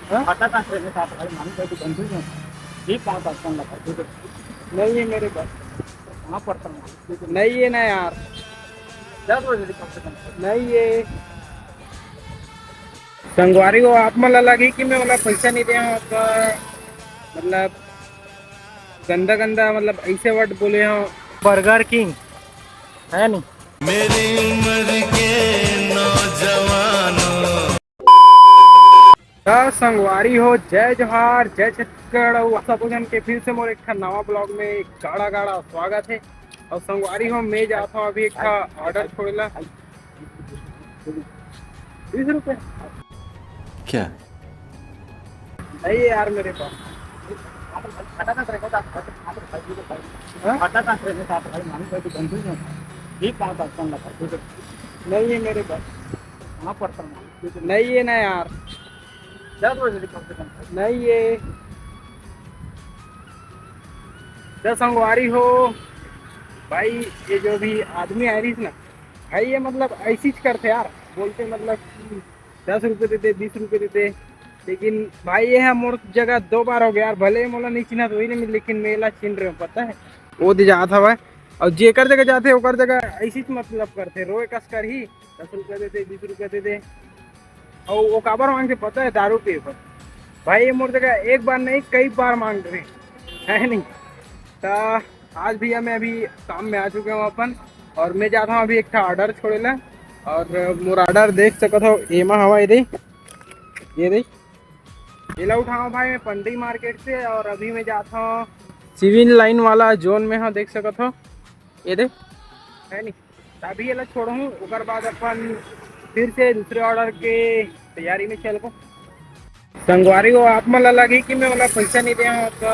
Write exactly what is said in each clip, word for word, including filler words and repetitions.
हाँ? पता कहाँ से रहता था भाई, मालूम है, तू confuse है। ये कहाँ था, कौन लगा? तू तो नहीं है मेरे पास। कहाँ पड़ता हूँ? नहीं है ना यार। दस बजे से कम से कम। नहीं है। संगवारी हो, आप मन ला लगही कि मैं ओला पैसा नहीं दे हूँ, आप, मतलब, गंदा गंदा, मतलब, ऐसे वर्ड बोले हूँ। बर्गर किंग, है नहीं? मेरी उम्र के नौजवानों। त संगवारी हो, जय जोहार, जय छत्तीसगढ़, अउ आप सबो झन के फिर से मोर एक ठा नवा ब्लॉग में गाड़ा गाड़ा स्वागत है। अउ संगवारी हो, मैं जात हूँ अभी एक ठा ऑर्डर छोड़े ला। बीस रुपये। क्या? नहीं है यार मेरे पास। हाँ? नहीं है मेरे पास। कहाँ पड़ता हूँ? नहीं है ना यार। दस बजे से कम से कम। नहीं है। दस संगवारी हो भाई, ये जो भी आदमी आए रहीस ना भाई, ये मतलब ऐसी चीज करते यार, बोलते मतलब कि दस रुपये देते, बीस रुपये देते, लेकिन भाई ये है मोर जगह दो बार हो गया यार। भले ही मोला नहीं चिन्हत वही नहीं, लेकिन मैं एला चिन्ह रहे हूँ, पता है, वो दे जात हवा। और जेकर जगह जाते ओकर जगह ऐसी मतलब करते, रोए कस कर ही, दस रुपये देते, बीस रुपये देते। और वो काबर मांगते पता है? दारू पिए बर। भाई ये मोर जगह एक बार नहीं, कई बार मांग रहे, है नहीं? तो आज भैया मैं अभी काम में आ चुके हूँ अपन, और मैं जाता हूँ अभी एक ठा ऑर्डर छोड़े ला। और मोर ऑर्डर देख सकत हो, एमा हवा, ये दे, ये दे, एला उठाओ भाई मैं पंडई मार्केट से। और अभी मैं जाता हूँ सिविल लाइन वाला जोन में, हाँ, देख सकत हो, ये दे, है नहीं? अभी एला छोड़हूँ, ओकर बाद अपन फिर से दूसरे ऑर्डर के तैयारी में चलबो। संगवारी हो, आप मन ला लगही कि मैं ओला पैसा नहीं दे हूँ, तो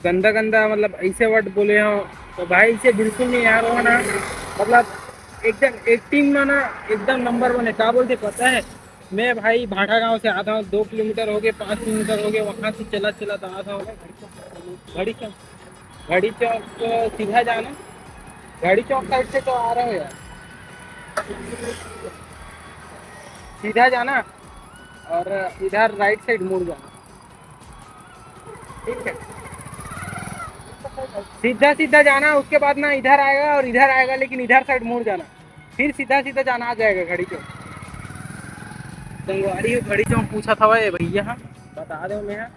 गंदा गंदा, मतलब, ऐसे वर्ड बोले हूँ। तो भाई, इसे बिल्कुल नहीं यार, वो ना, मतलब, एकदम एक्टिंग में ना एकदम नंबर वन है। क्या बोलते पता है, मैं भाई भाटा गांव से आता हूँ, दो किलोमीटर हो गए, पाँच किलोमीटर हो गए, वहाँ से चला चला तो आता हूँ। घड़ी चौक, घड़ी चौक को सीधा जाना, घड़ी चौक साइड से तो आ रहे हो यार, सीधा जाना और इधर राइट साइड मुड़ जाना, ठीक है? सीधा सीधा जाना, उसके बाद ना इधर आएगा और इधर आएगा, लेकिन इधर साइड मुड़ जाना, फिर सीधा सीधा जाना आ जाएगा घड़ी चौक। संगवारी हो, घड़ी चौक पूछा था भाई भैया, हाँ, बता दे मैं, हाँ,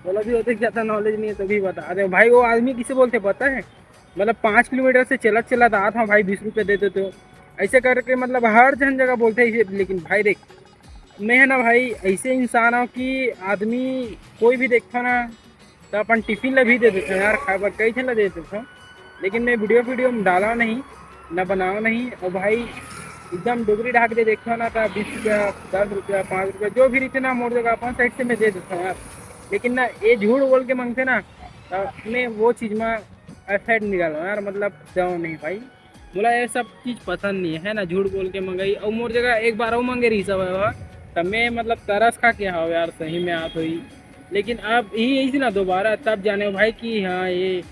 बोला भी होते, ज्यादा नॉलेज नहीं है, तभी बता दे भाई। वो आदमी किसे बोलते पता है? मतलब, पाँच किलोमीटर से चलत चलत आत हूँ भाई, बीस रुपये दे दे तो, ऐसे करके, मतलब, हर जन जगह बोलते हैं इसे। लेकिन भाई देख, मैं है ना भाई, ऐसे इंसान हूँ कि आदमी कोई भी देखता ना, तो अपन टिफिन ला भी दे देते हैं यार, खाए बर कई झन ला दे देते हैं। लेकिन मैं वीडियो वीडियो में डाला नहीं, ना बनाओ नहीं। और भाई, एकदम डोगरी ढाक दे देखता ना, तो बीस रुपया, दस रुपया, पाँच रुपया, जो भी रहते ना, मोर जगह अपन साइड से मैं दे देता हूँ यार। लेकिन ना, ये झूठ बोल के मांगते ना, तो मैं वो चीज में एफर्ट निकालो यार, मतलब, जाओ नहीं भाई, मोला ये सब चीज पसंद नहीं है ना, झूठ बोल के मंगाई। और मोर जगह एक बार और मांगे रही सब है, तब मैं, मतलब, तरस खा के, हाँ यार, सही में आत हुई। लेकिन अब यही, यही ना दोबारा तब जाने हो भाई कि हाँ, ये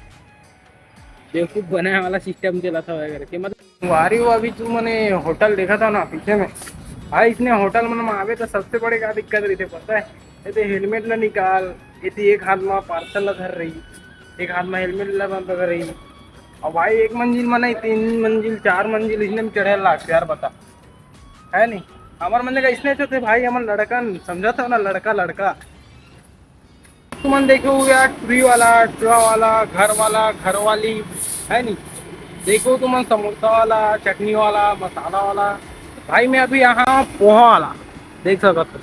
बेवकूफ बनाने वाला सिस्टम चला था वगैरह के, मतलब। वारी हो, अभी तू मने होटल देखा था ना पीछे में, भाई, इसने होटल मन में आवे तो सबसे बड़े का दिक्कत रही थे पता है? ये तो हेलमेट ला निकाल, ये तो एक हाथ में पार्सल ला धर रही, एक हाथ में हेलमेट ला बंद कर रही। अब भाई, एक मंजिल में नहीं, तीन मंजिल, चार मंजिल इसने में चढ़े लाग यार, बता, है नहीं? हमार मन का इसने तो थे भाई, हमार लड़कन समझा था ना, लड़का लड़का। तुमन देखे हो यार, टुरी वाला, टुरा वाला, घर वाला, घर वाली, है नहीं? देखो तुमन, समोसा वाला, चटनी वाला, मसाला वाला। भाई, मैं अभी यहाँ पोहा वाला, देख सकत हो।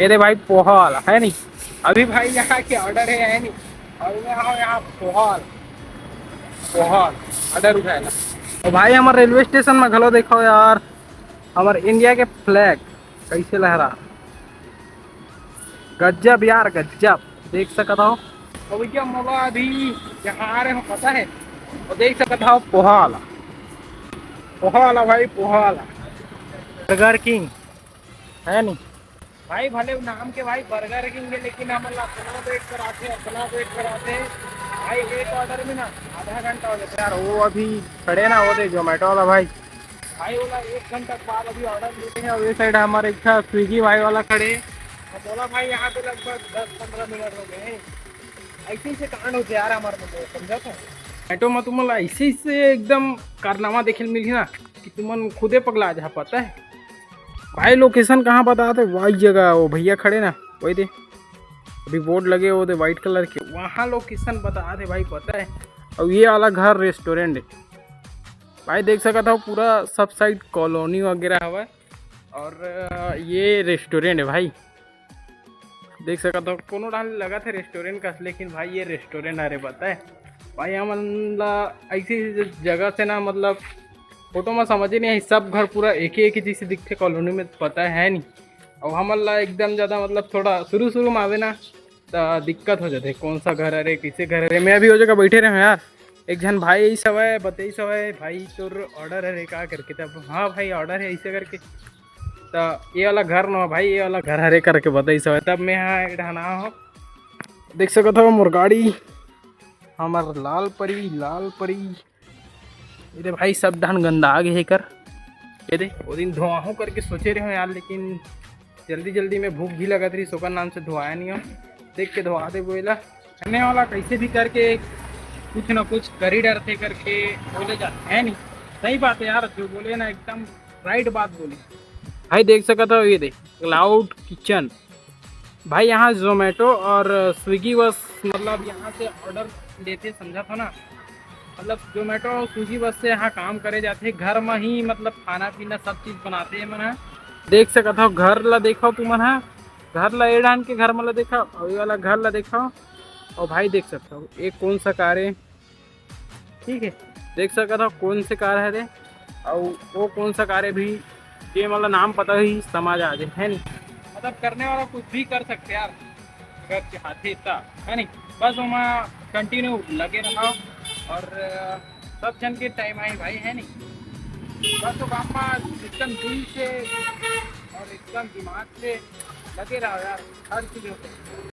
ये दे भाई, पोहा वाला, है नहीं? अभी भाई, यहाँ के ऑर्डर है, है नहीं? और मैं यहाँ, यहाँ पोहा वाला, पोहा वाला ऑर्डर उठाएला। तो भाई, हमारे रेलवे स्टेशन में घलो देखो यार, हमारे इंडिया के फ्लैग कैसे लहरा, गजब यार, गजब। देख सकत हो। तो भैया, मोला अभी यहाँ आ रहे हो, पता है, और देख सकत हो, पोहा वाला, पोहा वाला भाई, पोहा वाला, बर्गर किंग, है नहीं? भाई, भले नाम के भाई बर्गर किंग है, लेकिन हमन ला अतना वेट कराते, अतना वेट कराते भाई, एक ऑर्डर में ना आधा घंटा हो जाता है यार। वो अभी खड़े ना, वो दे जोमेटो वाला भाई, भाई, वो ला एक घंटा के बाद अभी ऑर्डर लेते हैं। और ये साइड हमारे एक था स्विगी भाई वाला खड़े, बोला भाई, यहाँ पे लगभग दस पंद्रह मिनट हो गए हैं। ऐसे ही से कांड होते यार हमारे, मतलब, समझा था। ऑटो में तुमन ला ऐसे ही से एकदम कारनामा देखे ल मिलही ना कि तुमन खुदे पगला जा, पता है। भाई, लोकेशन कहाँ बता थे? वही जगह वो भैया खड़े ना, वही दे, अभी बोर्ड लगे वो दे व्हाइट कलर के, वहाँ लोकेशन बता थे भाई, पता है। और ये वाला घर रेस्टोरेंट है भाई, देख सकत हो पूरा सब साइड कॉलोनी वगैरह हवा। और अ, ये रेस्टोरेंट है भाई, देख सकत हो कोनो डाल लगा थे रेस्टोरेंट का, लेकिन भाई ये रेस्टोरेंट हरे, पता है। भाई हमन ला ऐसी जगह से ना, मतलब, फोटो में समझ ही नहीं आई, सब घर पूरा एक ही एक ही जैसे दिखते कॉलोनी में, पता है नहीं। और हमन ला एकदम ज़्यादा, मतलब, थोड़ा शुरू शुरू में आवे ना, त दिक्कत हो जाते, कौन सा घर हरे, किसे घर हरे। मैं अभी वो जगह बैठे रहे हूँ यार, एक झन भाई ऐसे हवय, बतैस हवय, "भाई, तोर ऑर्डर हरे का?" करके। तब, "हाँ भाई, ऑर्डर है," ऐसे करके। त ये वाला घर न भाई, ये वाला घर हरे करके बतैस हवय। तब मैं हाँ एक ढाना हो, देख सकत हो मोर गाड़ी, हमर लाल परी, लाल परी। ये दे भाई, सब धान गंदा आ गे हे कर। ये दे, वो दिन धोआहूँ करके सोचे रहे हो यार, लेकिन जल्दी जल्दी में भूख भी लगत रही, ओकर नाम से धोआया नहीं हो। देख के धोआ दे बोला। करने वाला कैसे भी करके कुछ ना कुछ कर ही डरते करके बोले जाते हैं नहीं। सही बात है यार, जो बोले ना एकदम राइट बात बोले। भाई देख सकत हो, ये दे क्लाउड किचन। भाई यहाँ जोमेटो और स्विगी बस, मतलब यहाँ से ऑर्डर लेते, समझा था ना, मतलब जोमेटो और स्विगी बस से यहाँ काम करे जाते, घर में ही मतलब खाना पीना सब चीज़ बनाते हैं मन ह। देख सकत हो घर ला देखो तुमन ह, घर ला ए डान के घर मन ला देखो, और ये वाला घर ला देखो। और भाई देख सकते हो ये कौन सा कार है, ठीक है, देख सकत हो कौन से कार हरे, और वो कौन सा कार है भी, ये मतलब नाम पता ही समझ आ जाए, है नहीं। मतलब करने वाला कुछ भी कर सकते यार, अगर चाहते तो, है नहीं। बस ओमा कंटिन्यू लगे रहो और अ, सब जन के टाइम आई भाई, है नहीं। बस तो काम में एकदम दिल से और एकदम दिमाग से लगे रहो यार, हर चीज़ों पे।